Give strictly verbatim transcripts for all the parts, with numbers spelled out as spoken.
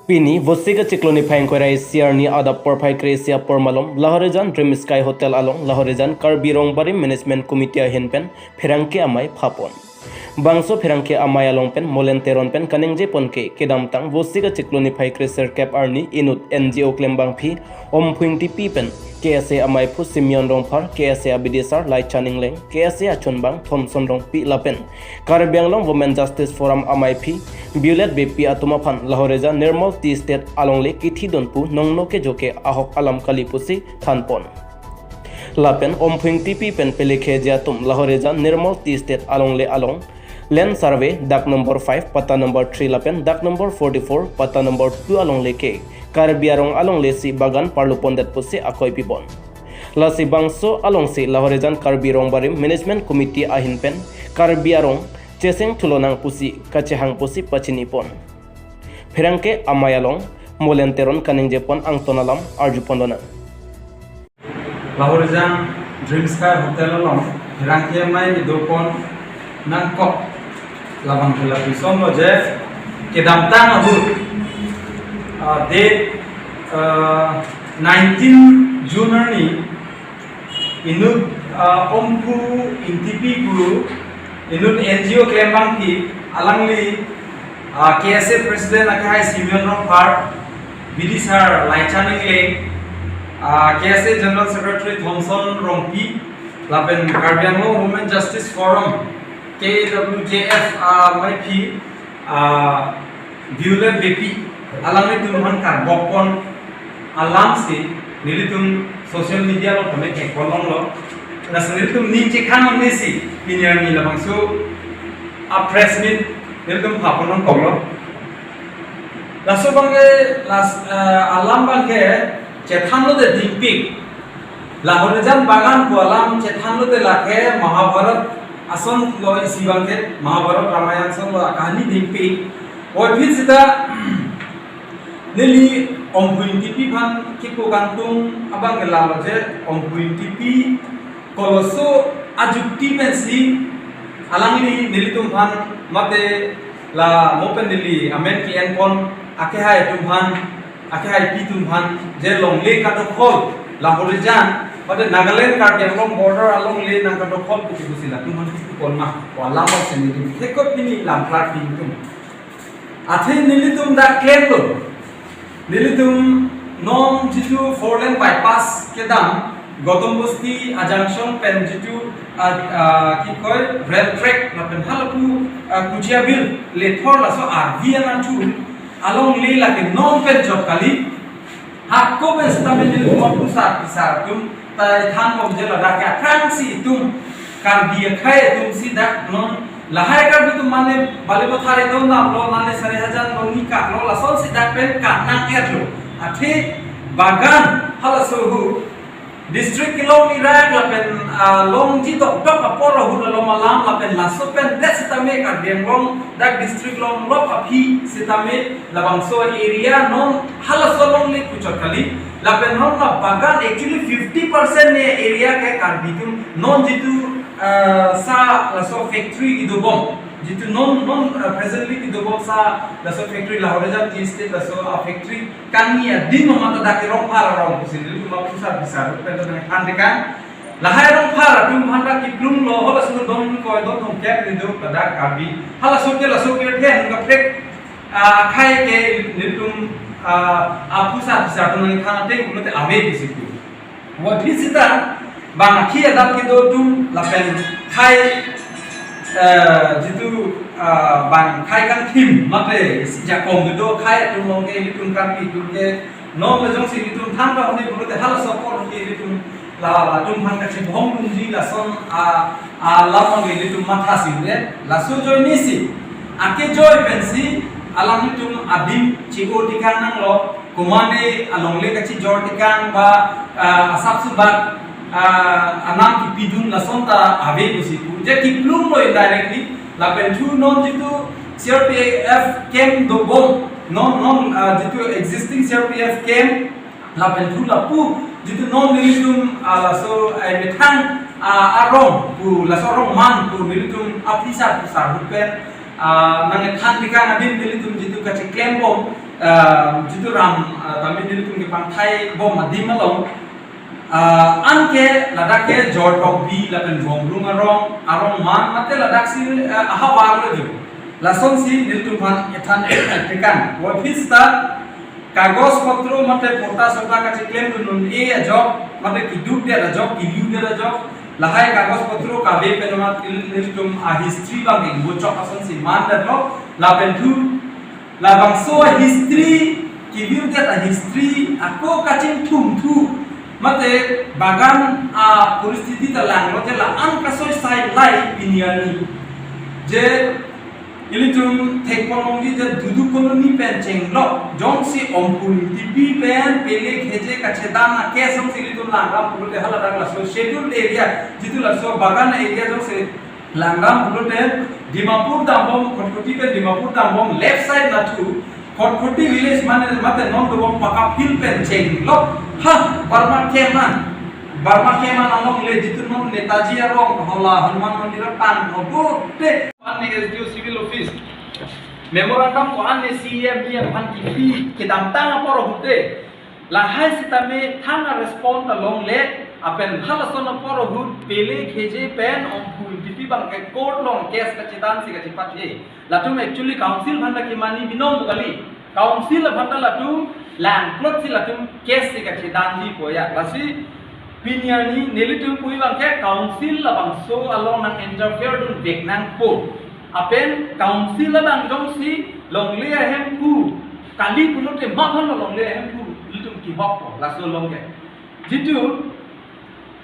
Pini Vosik achiklo niphai ingkoi ra isi arni adap porphai kre-isi apor malom Lahorijan Dream Sky Hotel along Lahorijan Karbi Rongbarim Management Committee ahin pen pherangke amei phapon. Bangso pherangke amei along pen Molen Teron pen kaningje pon ke kedamtang Vosik achiklo niphai kre-sirkep arni inut N G O klembangpi Omphu Ingtipi pen K S A ameiphu Simeon Rongphar, K S A abidisar Laichan Engleng, K S A achunbang Thomson Rongpi lapen Karbi Anglong Women Justice Forum ameiphi Violet Beypi atum aphan Lahorijan Nirmal Tea Estate alongle kithidun pu nongno kejo ke ahok alam kali pusi thanpon. Lapen Omphu Ingtipi pen Pelekhe Ji atum Lahorijan Nirmal Tea Estate alongle along Land Survey dak number five, patta number three lapen dak number forty-four, patta number two alongle ke Karbi arong alongle si bagan parlu pondet pusi akoi pipon. Lasi bangso alongsi Lahorijan Karbi Rongbarim Management Committee ahin pen Karbi arong cheseng thulonang pusi kachehang pusi pachini pon. Pherangke amei along Molen Teron kaningje pon angton alam arju pon lonang. Lahorijan Dream Sky Hotel along pherangke amei kedo pon nangkok labang ke lapuson lo je kedamtang ahut, ah, date, ah, nineteen June arni inut, ah, Omphu Ingtipi pu inut N G O klembangpi alangli, ah, K S A President akehai Simeon Rongphar, bidisar Laichan Engleng, ah, K S A General Secretary Thomson Rongpi, lapen Karbi Anglong Women Justice Forum, K W J F, ah, ameiphi, ah, Violet Beypi, alanglitum aphan karbok pon alamsi nelitum social media along kami kekon longlo. Lasi nelitum ning chekhang nesi pini arni labangso a press meet nelitum phapon nangkoklo. Laso abangke las, eh, alam abangke chethanlo de dingpik. Lahorijan bagan pu alam chethanlo de lake Mahabharat ason lo isi abangke Mahabharat Ramayan ason lo akahani dingpik. Oi phit sita neli Omphu Ingtipi aphan kipu kangtung abangke lalo je Omphu Ingtipi koloso ajukti pensi alangli nelitum aphan mate la mo pen neli amen ke-en pon akehai atum aphan, akehaipi atum aphan je longle kadokhol Lahorijan mate Nagaland Karbi Anglong border alongle nangkadokhol pusi pusi latum aphan kipu pon ma, walam pusi nelitum thekot pini lam plat pini atum. Athe nelitum dak klemlo. Nelitum non jitu four lane bypass kedam Gautam Bosti a junction pen jitu, ah, ah, kikoi rail track lapen halapu, ah, Kuchia Bill lethor laso arvi anathu alongle lake non pen jok kali. Hako pen sitame nelitum apusar pisar atum ta thanbom je ladak ke aphrangsi itum Karbi akhei atumsi dak non lahai Karbi atum mane Balipathar edon damlo, mane Sarihajan lo, ni kak lo, lasonsi dak pen kak nang-etlo. Athe bagan halaso ahut district kelong irak lapen, ah, longji dokdok apor ahut along alam lapen laso pen det sitame Karbi Anglong dak district longlok aphi sitame labangso area non halaso alongle puchot kali. Lapen non la bagan actually fifty percent ne area ke Karbi atum non jitu, ah, sa laso factory kedobom. Jitu non, non, ah, presently kedobom sa laso factory Lahorijan Tea Estate laso a factory kangni adim mata dak ke Rongphar arong pusi nelitum apusar pisar pen nangthan tekang. Lahai Rongphar atum aphan dak kiplunglo, halaso don koi don thomkep ni do ladak Karbi. Halaso ke laso ke then kaprek, ah, akhei ke nelitum, ah, apusar pisar atum nangthan ateng pulote ave pusi pu. Wa phi sita bang akhi adap kedo atum lapen akhei, eh, jitu, ah, bang akhei kangthim mate isi jakong kedo akhei atum along ke nelitum Karbi atum ke non le jongsi nelitum than ta hone pulote halaso apor ke nelitum la, latum aphan kachibong dunji lason a, alam along ke nelitum matha singdet. Laso ajoinesi akejoi pensi alanglitum adim chiko tekang nanglo, komane alongle kachijor tekang ba, ah, asap subak, ah, anam kipidun lason ta ave pusi pu. Je kiplunglo indirectly, lapen thu non jitu C R P F camp dobom, non, non, ah, jitu existing C R P F camp, lapen thu lapu jitu non nelitum, ah, laso, eh, methang, ah, arong pu, laso arong man pu nelitum aphisar pusar ahut pen, ah, nangthan tekang adim nelitum jitu kachiklembom, Ah, jitu ram, ah, tame nelitum kepangthai bom adim along, ah, anke ladak ke Jortokbi lapen Bongrung arong, arong man mate ladak si, ah, ahavar lo jo. Lasonsi nelitum aphan ethan etekan. Office ta kagos potro mate patta sota kacheklemdun un-e ajok, mate keduk det ajok, kelu det ajok, lahai kagos potro kave pen amat nelitum a history abang ingbochok asonsi mandetlo, lapen thu labangso history, kevirdet a history ako kachingthum thu, mate bagan a poristiti ta langlo je la-an kasoi sai lai pini arni. Je ilitum thekponlongji je Dudu Colony pen chenglok jongsi Omphu Engtipi pen Pele Kheje kachedan a case jongsi ilitum langram pulote haladak laso scheduled area, jitu laso bagan area jongsi langram pulote Dimapur dambom, Khatkhati pen Dimapur dambom left side nathu, Khatkhati village mane mate non dobom pakapil pen chenglok. Ha, Burma Keman, Burma Keman alongle jitu non Netaji arong, hola Hanuman Mandir aphan, hobo te. An S D O Civil Office memorandum ko-an C M E aphan kipi kedamtang apor ahut te. Lahai sitame thang a respond alongle, apen halason apor ahut Pele Kheje pen Omphu Engtipi abang ke court along case kachedansi kachepathe. Latum actually council aphan ta kemani binong kali. Council aphan ta latum langplotsi latum case si kachedanji koya. Lasi pini arni nelitum pu abang ke council labangso along nang interfere dunvek nangpo. Apen council abang jongsi longle ahemphu kali pulote ma aphan longle ahemphu ilitum kihokpo laso along ke. Jitu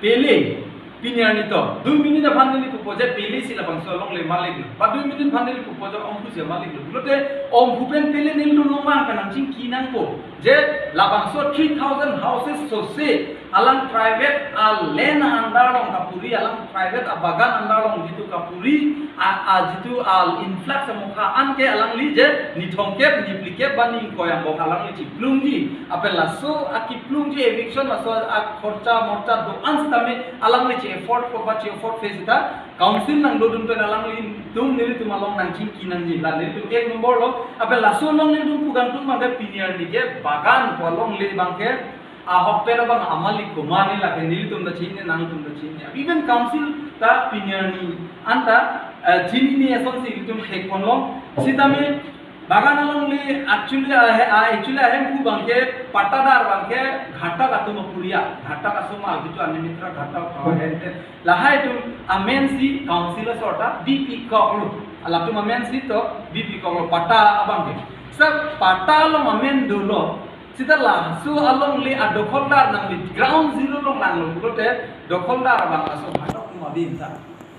Pele pini arni to dui minute aphan neli pupo je Pele si labangso alongle maliklo, ba dui minute aphan neli pupo je Omphu si maliklo. Pulote Omphu pen Pele nelitum longmang kanang chingki nangpo. Je labangso three thousand houses sose alang private a land under along kapuri, alang private a bagan under along jitu kapuri, a, a jitu a influx amokha anke alangli je ni thomkep, ni phlikep ba ni ingkoi angbong alangli chiplungji. Apen laso a kiplungji eviction laso a khorcha morcha do-an sitame alangli chi afford ko ba chi afford face ta council nangdodun pen alanglitum nelitum along nang chingki nangji, la nelitum ek number lo. Apen laso along nelitum pugang tum abang ke pini arni ke bagan pu alongle abang ke ahok pen abang amalik komane lake nelitum ta chini, nangtum ta chini. Even council ta pini arni anta, eh, chinine asonsi ilitum thekponlong. Sitame bagan alongle actually ahe-, ah, actually ahemphu abang ke pattadar abang ke Ghatak atum apuri a, Ghatak asomar jitu Animitra Ghatak atum ahente. Lahai atum amensi council asor ta B P kok lo. Latum amensi to B P kok lo patta abang ke. Sa patta along amen dolo. Sita laso alongle adokholdar nangli ground zero along langlo pulote dokholdar abang laso Ghatak atum abim ta.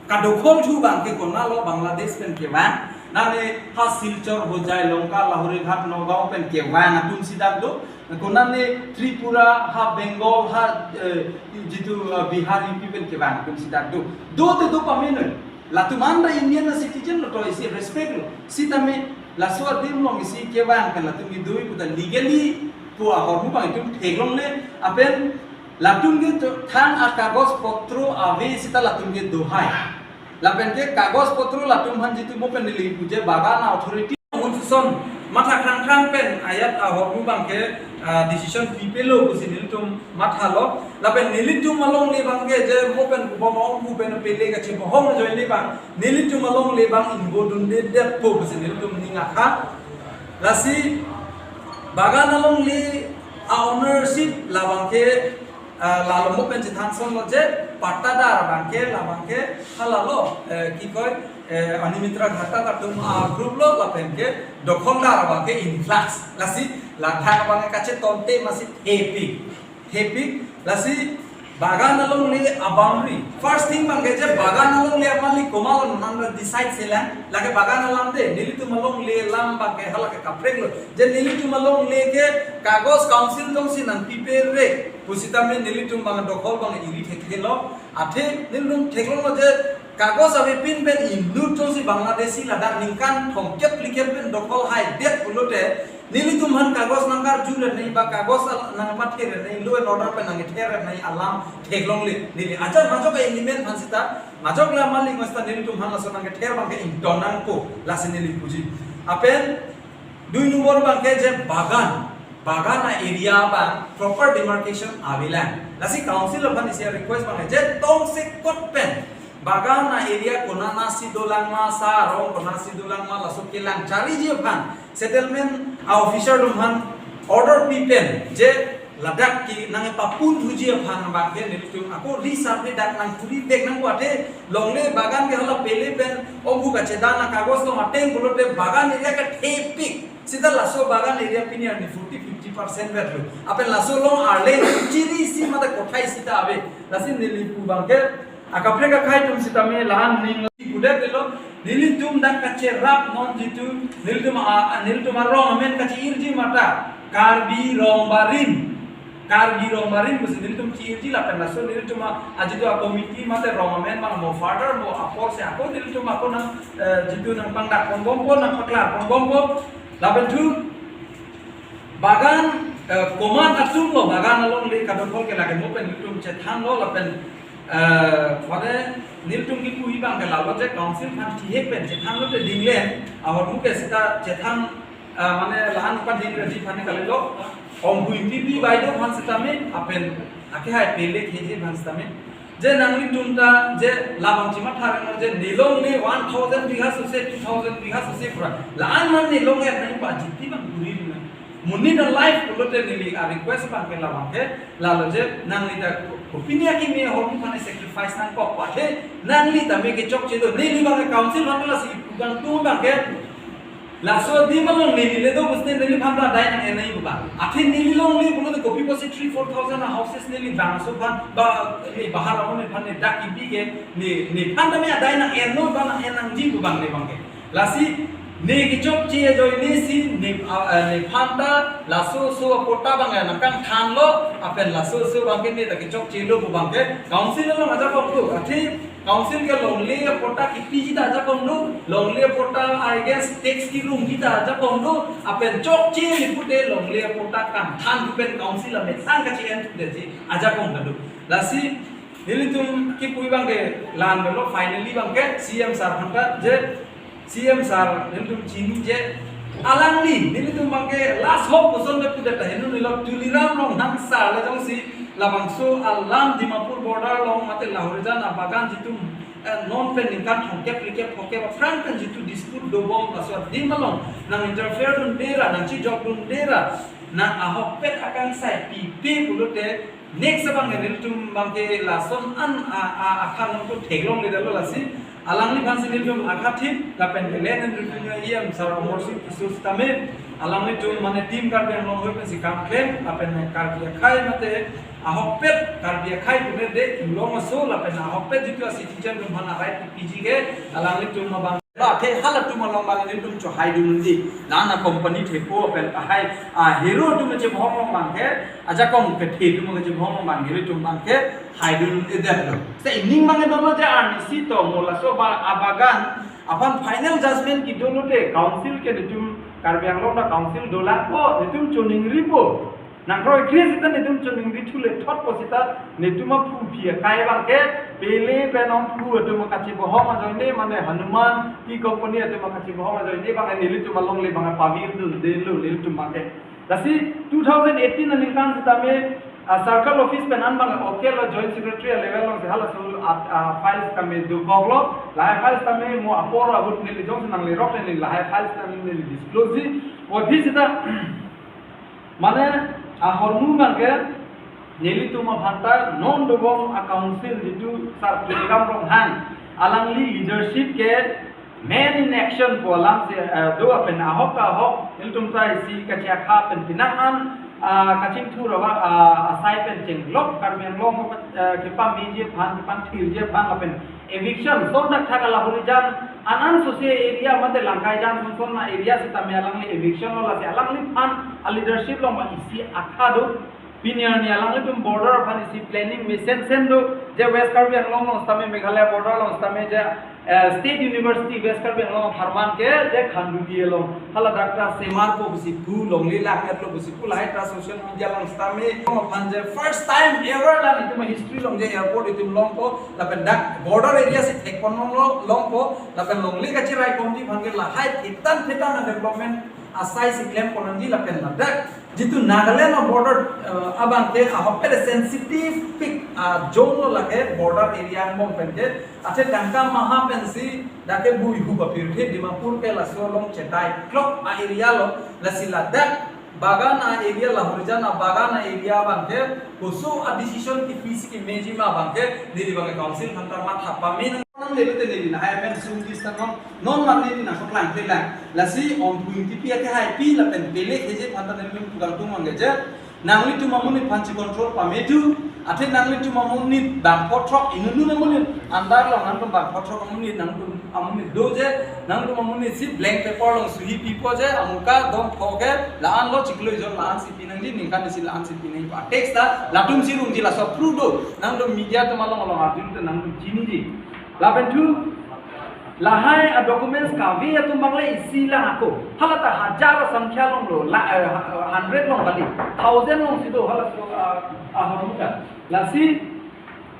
Kadokhol thu abang ke konatlo Bangladesh pen kevang. Nane ha Silchar, Hojai, Lanka, Lahorighat, Nagaon pen kevang atum si dak do. Konane Tripura, ha Bengal, ha, eh, jitu, eh, Bihar, U P pen kevang atum si dak do. Do te do pamenoi. Latum anta Indian citizen lo to isi respect lo. Sitame laso adim along isi kevang kan latum idui puta legally pu ahormu abang itum theklongle. Apen latum ke to thang a kagos potro ave sita latum ke dohai. Lapen ke kagos potro latum aphan jitu mo pen neli pu je bagan authority. Unsuson matha krang krang pen ayat ahormu abang ke, ah, decision pipelo pusi nelitum mathalo. Lapen nelitum alongle abang ke je mo pen kubom ong ku pen Pele kachebohong ajoine abang nelitum alongle abang ingbodunde detpo pusi nelitum ning akha. Lasi bagan alongle a ownership labang ke, ah, lalo mo pen chethan sonlo je pattadar abang ke labang ke halalo, eh, ki koi, eh, Animitra Ghatak atum a group lo lapen ke dokholdar abang ke influx. Lasi ladak abang ke kachetonte masi thepik. Thepik, lasi bagan alongle a boundary. First thing abang ke je bagan alongle amalik komatlo nang decide selang. Lake bagan alam de, nelitum alongle alam abang ke hala ke kaprek lo. Je nelitum alongle ke kagos council jongsi nangpipe re pusitame nelitum abang dokhol abang iri thekthe lo. Athe nelitum theklonglo je kagos avepin pen inut jongsi Bangladeshi ladak ningkan thomkep phlikep pen dokhol haidet pulote nelitum aphan kagos nangkarju re nai ba kagos al-, nangpathe re nai, law and order pen nangthe re nai alam theklongle. Neli ajat majok element aphan sita, majok la malik masta nelitum aphan laso nangthe abang ke ington nangpo, lasi neli puji. Apen Dui number abangke je bagan, bagan a-area abang proper demarcation avelang. Lasi council aphan isi request abangke je tongsekot pen bagan a-area konatsi dolang ma, sa arong konatsi dolang ma, laso kelang charliji aphan settlement a-officer atum aphan order pi pen je ladak ke nangpapun thuji aphan abangke nelitum ako resurvey dak nangkuri dek nang kuate longle bagan ke hala pele pen obu kachedan a-kagos along ateng pulote bagan area ke thepik. Sita laso bagan area pini arni forty fifty percent vet lo. Lapen laso along arleng chiri isi mate kothai sita ave. Lasi neli pu abangke akaprek akhei atum sitame la-an ning kudet lo. Nelitum dak kacherap non jitu nelitum a, a, nelitum arong amen kachi-irji mata Karbi Rongbarim. Karbi Rongbarim pusi nelitum chi-irji lapen laso nelitum a, a jitu a-committee mate rong amen abang mo father mo apor si ako nelitum ako nang, eh, jitu nangpangdak ponbompo, nangpaklar ponbompo. Lapen thu bagan, eh, komat atum lo bagan alongle kadokol ke lake mo pen nelitum chethanlo lapen, eh, pada nelitum kipu abangke lalo je council aphan chihek pen chethanlote dinglen ahormu ke sita chethan, ah, mane la-an aphan dinglenji aphan kalilo. Omphu Ingtipi baideo aphan sitame lapen akehai pele keji aphan sitame je nanglitum ta je labang chimatha rang je nelongle one thousand bigha sose, two thousand bigha sose pura. La-an mane nelongle nangpajiti abang kuri na. Monit a-life pulote neli a-request abangke labangke lalo je nangli ta kopine akimi ahormu aphan sacrifice nangkok athe nangli tame kechokche do, neli abangke council aphan lasi pu abang tu abangke laso adim along neli le do pusi neliphan ta adai nang-en nangji abang. Athe neli longle pulote kopi pusi three four thousand a-houses neli bangso aphan ba ne bahar amonit aphan ne dak kipi ke ne, nephan tame adai nang-enlo ba nang-en nangji abang ne abangke. Lasi ne kechokche ajoine si ne, a, a, nephan ta laso aso apatta abang nangkangthanlo lapen laso aso abangke ne ta kechokchelo pu abangke council along ajakong do. Athe council ke longle apatta kipiji ta ajakong do, longle apatta I guess tax kirumji ta ajakong do, lapen chokche le pute longle apatta kangthan pen council amethang kachi-en thuji ajakong ta do. Lasi nelitum kipu abangke la-an lo finally abangke C M sir aphan ta je C M sir nelitum chini je alangli nelitum abangke last hope puson de pudet ta heno nilok Tuliram Ronghang sir le jongsi labangso alam Dimapur border along mate Lahorijan abagan jitum, eh, non pen ningkan thomkep phlikep phokep aphrang pen jitu dispute dobom laso adim along nang-interfere dunde ra, nangchijokdunde ra, nang ahokpet akangsai pipe pulote next abang nelitum abangke lason an a, a, akhan nangko theklongledetlo lasi alangliphan si nelitum akhathip lapen ke Land and Revenue E M sir Amarsing Tisso sitame alanglitum mane Team Karbi Anglong hoi pensi kam klem lapen Karbi akhei mate ahokpet Karbi akhei pune de inglong aso lapen ahokpet jitu a-citizen atum aphan a-right piji ke alanglitum abang. Athe halatum along abang nelitum chohai dun undi. Nana company thepo pen kahai, ah, hero atum chebohong along abangke, ajakong kethe atum chebohong along abang hero atum abangke hai dun undi det lo. Se ining abang dono je arnisi to mo laso ba abagan aphan final judgment kedo lote council ke nelitum Karbi Anglong ta council dolang po, nelitum choningripo. Nangkroi kri sita nelitum choningri thule thotpo sita nelitum aphu aphi akai abangke pele pen omphu atum kachebohong ajoine mane Hanuman Tea Company atum kachebohong ajoine abang nelitum alongle abang pavir dundelo nelitum abangke. Lasi two thousand eighteen aningkan sitame, ah, circle office pen an abang okay lo, joint secretary level along si halaso, ah, ah, files tame dokoklo, lahai files tame mo apor ahut neli jongsi nanglerok neli lahai files tame neli disclose ji. Mo aphi sita mane ahormu abangke nelitum aphan ta non dobom a-council jitu sir Tuliram Ronghang alangli leadership ke man in action pu alam si, eh, do lapen ahok ahok nelitum ta isi kachi akha pen penang an, ah, kachingthur ava, ah, asai pen chenglok Karbi Anglong, eh, kepameji aphan, kepanthirji aphan lapen eviction, son dak thak a Lahorijan an an sose area mate Langkaijan son son a-area sitame alangli eviction lo lasi alangliphan a-leadership along ba isi akha do. Pini arni alanglitum border aphan isi planning mesen sen do, je West Karbi Anglong along sitame Meghalaya border along sitame je, eh, State University West Karbi Anglong apharman ke je Khanduli along hala dak ta semarpo pusi pu longle lang-etlo pusi pu lahai ta social media along sitame aphan je first time ever la nelitum history along je airport itum longpo lapen dak border area si thekpon longlo longpo lapen longle kachirai komti aphan ke lahai thetan thetan a-development asai si klem ponji lapen ladak jitu Nagaland a-border, eh, abang ke ahok pede sensitive pik a-zone lo lake border area angbong pen ke, athe tangka maha pensi dak ke buihu bapirthe Dimapur ke laso along chetai klok a-area lo, lasi ladak Bagan a-area, Lahorijan a-Bagan a-area abang ke koso a-decision kipisi kimeji ma abang ke neli abang ke council aphanta matha pame nang nang lebe te neli lahai amen sung dis ta non non man neli nangpaklang te lang. Lasi Omphu Ingtipi ake hai pi lapen Pele Kheje aphanta neli pu kangtung abang ke je, nanglitum amonit aphan si control pame thu, athe nanglitum amonit bangpho throk, inut inut amonit andar lo nangtum bangpho throk amonit nangtum amonit do je, nangtum amonit si blank paper along suhi pipo je, amuka dom pho ke, la-an lo chiklo ijon la-an si pinangji, ningkan isi la-an si pinangji. Text ta latum si rungji, laso proof do. Nangtum media atum along along arjun te nangtum chiniji. Lapen thu lahai a-documents kave atum abang le isi lang ako. Hala ta hajar a-sankhya along lo, la, eh, hundred along kali, thousand along si do, halaso, ah, ahormu ta. Lasi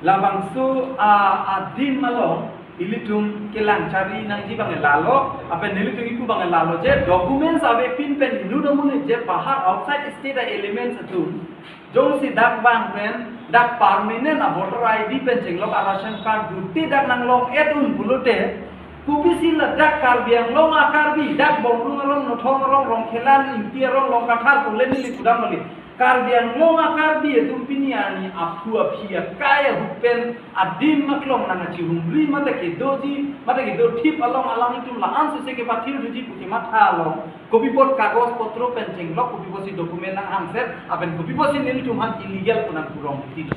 labangso a, adim along ilitum kelang chari nangji abang lalo, lapen nelitum ipu abang lalo je documents avepin pen inut amonit je bahar outside state a-elements atum jongsi dak vang pen dak permanent a-voter I D pen chenglok a-ration card duti dak nanglong et un pulote, kopisi ladak Karbi Anglong a-Karbi, dak Bongrung arong, Nothong arong, Rongkhelan, Ingti arong, Longkathar, pule neli pudam kali. Karbi Anglong a-Karbi atum pini arni aphu aphi akai ahut pen adim aklong nangkachihumri mate kedoji mate kedothip along alanglitum la-an suse kepathir thuji pu kematha along kopi apot kagos potro pen chenglok, kopi apotsi document nanghangset, lapen kopi apotsi nelitum aphan illegal pu nangpu rong titi lo.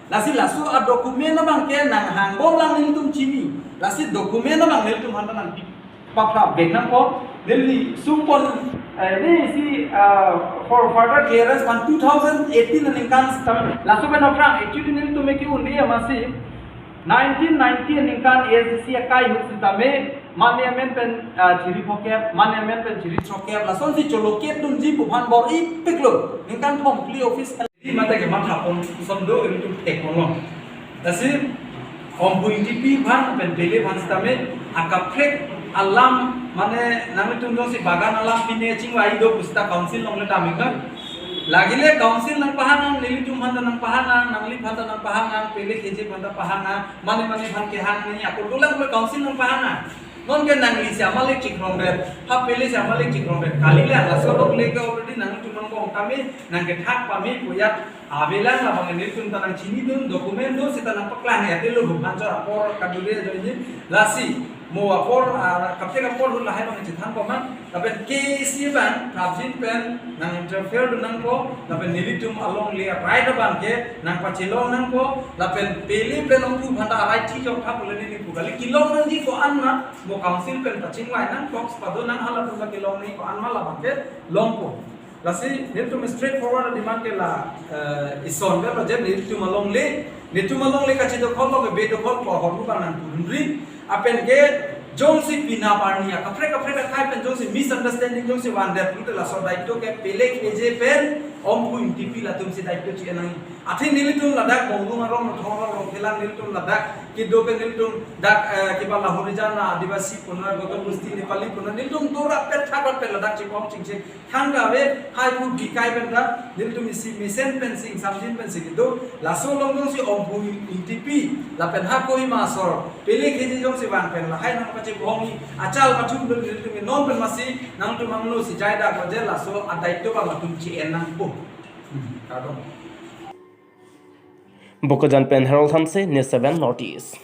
Lasi laso a-document abang ke nanghangbom lang nelitum chini. Lasi document abang nelitum aphanta nangpi papra beng nangpo, neli sumpon, eh, neli si, ah, for further clearance aphan two thousand eighteen aningkan sitame laso pen aphrang actually nelitum ke un-e amatsi nineteen ninety aningkan A S D C akai ahut sitame mane amen pen, ah, chiri phokep, mane amen pen chiri throkep, lasonsi cholokep dunji pu aphan bor-ipik lo, ningkan thom phli office di mate kematha pon ason do, ilitum thek pon lo. Lasi Omphu Ingtipi aphan pen Pele aphan sitame akaprek alam, mane nanglitum jongsi Bagan alam pine chingvai do pusita council along le damik nang. Lake le council nangpahang nang, nelitum aphanta nangpahang nang, nangli aphanta nangpahang nang, Pele Kheje aphanta pahang nang, mane mane aphan kehang nang, ako dolang le council nangpahang nang. Non ke nangli si amalik chikrombet, ha Pele si amalik chikrombet. Kali le laso along le ke already nangtum nang bong kami nangkethak pame pu ya. Avelang labang nelitum ta nangchinidun, document do seta nangpaklang ya, telo bu panchor apor kadure ajoine. Lasi mo apor, ah, kaprek apor hu lahai abang chethan koman. Lapen K C abang prapjin pen nang-interfere dun nangpo, lapen nelitum along le right abang ke nangpachelong nangpo, lapen Pele pen Omphu aphanta right thi jok tha pule neli pu kali, kelong nangji ko-an ma, mo council pen pachingvai nang, talks pado nang, halatum ta kelong nangji ko-an ma labang ke longpo. Lasi nelitum straight forward demand ke la, eh, ison ke lo je nelitum along le, nelitum along le kachedokhol lo ke bedokhol ko ahormu abang nangpudunri. Lapen ke jongsi penap arni akaprek kaprek akai pen jongsi misunderstanding jongsi vandet pulote laso daito ke Pele Kheje pen Omphu Ingtipi latum si daito chi-en nang. Athe nelitum ladak Bongrung arong, Nothong arong, Rongkhelan nelitum ladak kedo pen nelitum dak, eh, kiba Lahorijan a-Adivasi punon, Gautam Gusti Nepali punon, nelitum do rapet thak rapet ladak chibom chingching. Thangta ave, hai pu gikai pen ta nelitum isi mesen pensi, samjin pensi kedo. Laso along jongsi Omphu Ingtipi lapen ha Kohima asor Pele Kheje jongsi van pen lahai nangpachibomji achal pathum pen nelitum non pen amatsi nangtum angno si jai dak lo je laso adaito abang latum chi-en nangpo. Hmm, kardom. Bokajan pen Harold Hanse, News seven North East.